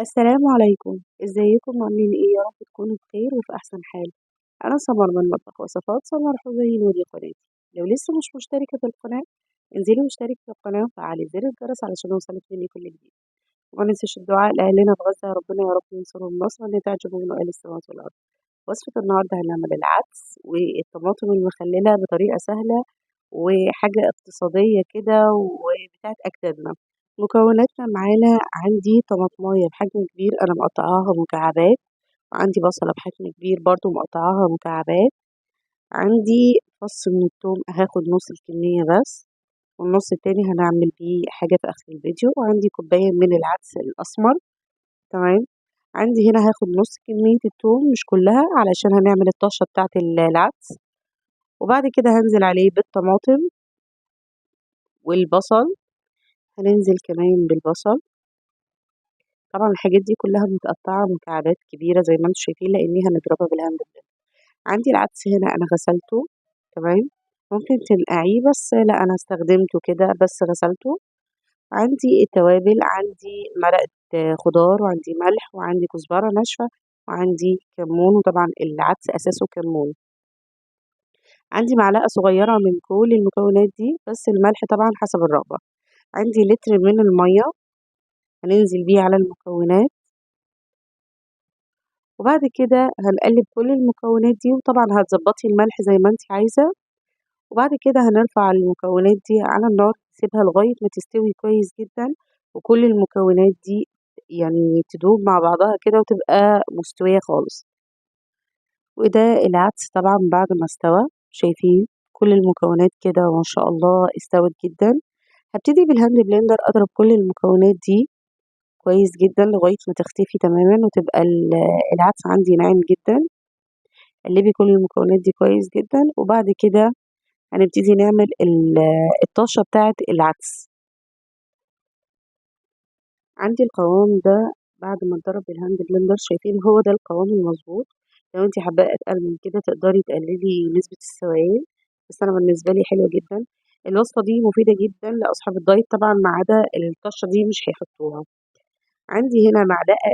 السلام عليكم، ازيكم عاملين ايه؟ يا رب تكونوا بخير وفي احسن حال. انا سمر من مطبخ وصفات سمر حسين، ودي قناتي. لو لسه مش مشتركه في القناه انزلي واشتركي في القناه وفعلي زر الجرس علشان يوصلك مني كل جديد. وما ننساش الدعاء لاهلنا في غزه، ربنا يا رب ينصرهم نصرا لتعجبوا من اهل السماوات والارض. وصفه النهارده هنعمل العدس والطماطم المخلله بطريقه سهله وحاجه اقتصاديه كده وبتاعت اجدادنا. مكوناتنا معانا: عندي طماطمايه بحجم كبير انا مقطعاها مكعبات، وعندي بصله بحجم كبير برضو مقطعاها مكعبات، عندي فص من الثوم هاخد نص الكميه بس والنص التاني هنعمل بيه حاجه في اخر الفيديو، وعندي كوبايه من العدس الاسمر. تمام. عندي هنا هاخد نص كميه الثوم مش كلها علشان هنعمل الطشه بتاعه العدس، وبعد كده هنزل عليه بالطماطم والبصل، هننزل كمان بالبصل. طبعا الحاجات دي كلها متقطعه مكعبات كبيره زي ما انتم شايفين لاني هنضربها بال hand blender. عندي العدس هنا انا غسلته، تمام، ممكن تنقعيه بس لا انا استخدمته كده بس غسلته. عندي التوابل، عندي مرقه خضار وعندي ملح وعندي كزبره ناشفه وعندي كمون، وطبعا العدس اساسه كمون. عندي معلقه صغيره من كل المكونات دي، بس الملح طبعا حسب الرغبه. عندي لتر من المية هننزل بيه على المكونات، وبعد كده هنقلب كل المكونات دي، وطبعا هتظبطي الملح زي ما انت عايزة. وبعد كده هنرفع المكونات دي على النار، نسيبها لغاية ما تستوي كويس جدا، وكل المكونات دي تدوب مع بعضها كده وتبقى مستوية خالص. وده العدس طبعا بعد ما استوى، شايفين كل المكونات كده ما شاء الله استوت جدا. هبتدي بال hand blender اضرب كل المكونات دي كويس جدا لغاية ما تختفي تماما وتبقى العدس عندي ناعم جدا. قلبي كل المكونات دي كويس جدا، وبعد كده هنبتدي نعمل الطشة بتاعة العدس. عندي القوام ده بعد ما اتضرب بال hand blender، شايفين هو ده القوام المظبوط. لو انتي حابة اتقل من كده تقدري تقللي نسبة السوائل، بس انا بالنسبة لي حلوة جدا. الوصفة دي مفيدة جدا لأصحاب الدايت طبعا، ما عدا الطشة دي مش هيحطوها. عندي هنا معلقة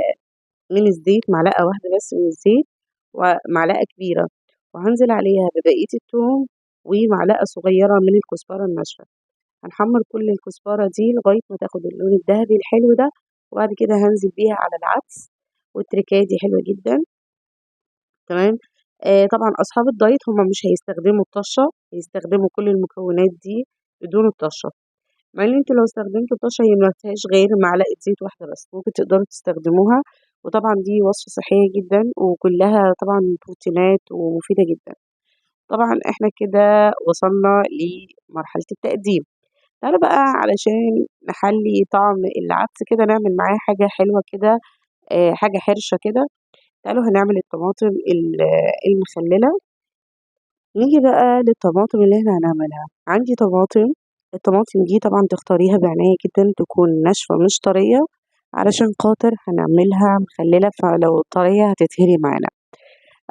من الزيت، معلقة واحدة بس من الزيت ومعلقة كبيرة، وهنزل عليها ببقية التوم ومعلقة صغيرة من الكزبرة الناشفة. هنحمر كل الكزبرة دي لغاية ما تاخد اللون الذهبي الحلو ده، وبعد كده هنزل بيها على العدس. والتركاية دي حلوة جدا. تمام. طبعا أصحاب الدايت هما مش هيستخدموا الطشة، هيستخدموا كل المكونات دي بدون الطشة، مع ان انتوا لو استخدمتوا الطشة هي ما فيهاش غير معلقة زيت واحدة بس، ممكن تقدروا تستخدموها. وطبعا دي وصفة صحية جدا وكلها طبعا بروتينات ومفيدة جدا. طبعا احنا كده وصلنا لمرحلة التقديم. تعالوا بقى علشان نحلي طعم العدس كده نعمل معاه حاجة حلوة كده، حاجة حرشة كده. تعالوا هنعمل الطماطم المخللة. نيجي بقى للطماطم اللي احنا هنعملها. عندي طماطم، الطماطم دي طبعا تختاريها بعناية جدا، تكون ناشفة مش طرية علشان خاطر هنعملها مخللة، فلو طرية هتتهري معانا.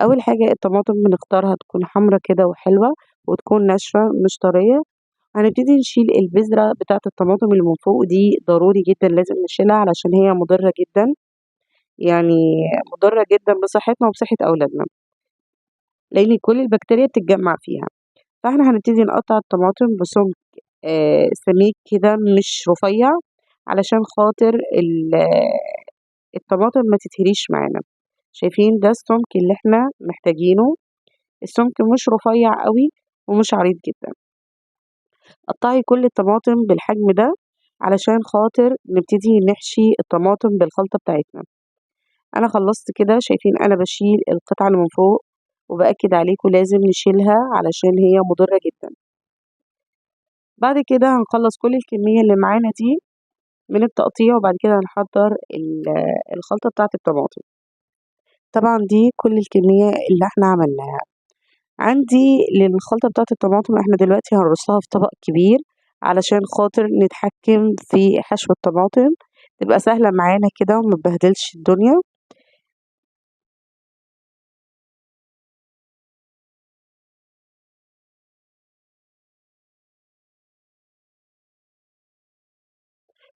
أول حاجة الطماطم بنختارها تكون حمرا كده وحلوة وتكون ناشفة مش طرية. هنبتدي نشيل البذرة بتاعة الطماطم اللي من فوق دي، ضروري جدا لازم نشيلها علشان هي مضرة جدا، يعني مضرة جدا بصحتنا وبصحة أولادنا، لأن كل البكتيريا بتتجمع فيها. فاحنا هنبتدي نقطع الطماطم بسمك، سميك كده مش رفيع، علشان خاطر الطماطم ما تتهريش معانا. شايفين ده السمك اللي احنا محتاجينه، السمك مش رفيع قوي ومش عريض جدا. قطعي كل الطماطم بالحجم ده علشان خاطر نبتدي نحشي الطماطم بالخلطة بتاعتنا. انا خلصت كده، شايفين انا بشيل القطعة اللي من فوق، وبأكد عليكم لازم نشيلها علشان هي مضرة جدا. بعد كده هنخلص كل الكمية اللي معانا دي من التقطيع، وبعد كده هنحضر الخلطة بتاعة الطماطم. طبعا دي كل الكمية اللي احنا عملناها. عندي للخلطة بتاعة الطماطم احنا دلوقتي هنرصها في طبق كبير علشان خاطر نتحكم في حشو الطماطم، تبقى سهلة معانا كده وما تبهدلش الدنيا.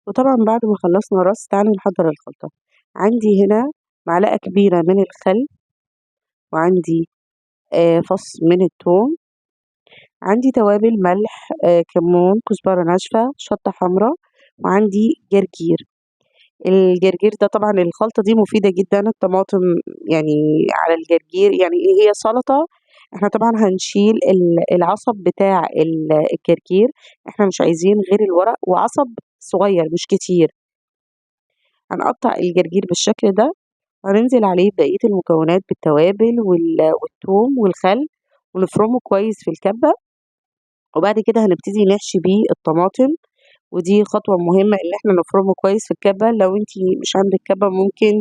وطبعا بعد ما خلصنا رص تعالوا نحضر الخلطة. عندي هنا معلقة كبيرة من الخل، وعندي فص من الثوم، عندي توابل ملح، كمون، كزبرة ناشفة، شطة حمراء، وعندي جرجير. الجرجير ده طبعا الخلطة دي مفيدة جدا، الطماطم يعني على الجرجير، يعني هي سلطة. احنا طبعا هنشيل العصب بتاع الجرجير، احنا مش عايزين غير الورق وعصب صغير مش كتير. هنقطع الجرجير بالشكل ده، وهننزل عليه بقية المكونات بالتوابل والثوم والخل، ونفرمه كويس في الكبة. وبعد كده هنبتدي نحشي بيه الطماطم، ودي خطوة مهمة إن احنا نفرمه كويس في الكبة. لو انتي مش عندك كبة ممكن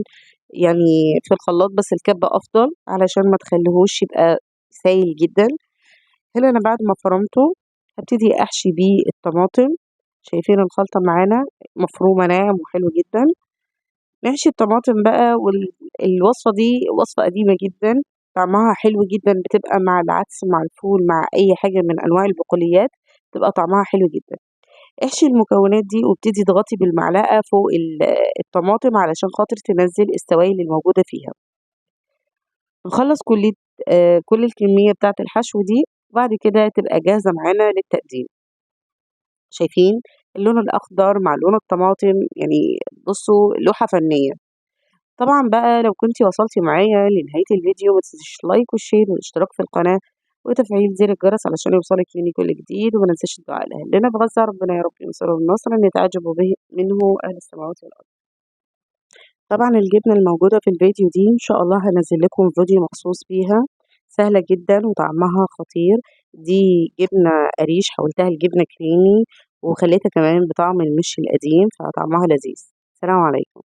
يعني في الخلاط، بس الكبة أفضل علشان ما تخليهوش يبقى سايل جدا. هنا أنا بعد ما فرمته هبتدي أحشي بيه الطماطم. شايفين الخلطة معانا مفرومة ناعم وحلو جدا. نحشي الطماطم بقى، والوصفة دي وصفة قديمة جدا، طعمها حلو جدا، بتبقى مع العدس مع الفول مع أي حاجة من أنواع البقوليات، بتبقى طعمها حلو جدا. احشي المكونات دي وابتدي اضغطي بالمعلقة فوق الطماطم علشان خاطر تنزل السوائل الموجودة فيها. نخلص كل الكمية بتاعة الحشو دي، وبعد كده تبقى جاهزة معانا للتقديم. شايفين اللون الأخضر مع لون الطماطم، يعني بصوا لوحة فنية. طبعا بقى لو كنتي وصلتي معايا لنهاية الفيديو ما تنسيش like وال share والاشتراك في القناة وتفعيل زر الجرس علشان يوصلك مني كل جديد، وما ننساش الدعاء لأهلنا في غزة، ربنا يا رب ينصرهم نصرا يتعجب به منه أهل السماوات والأرض. طبعا الجبنة الموجودة في الفيديو دي إن شاء الله هنزل لكم فيديو مخصوص بيها، سهلة جدا وطعمها خطير. دي جبنة قريش حولتها لجبنة كريمي وخليتها كمان بطعم المش القديم، فطعمها لذيذ. سلام عليكم.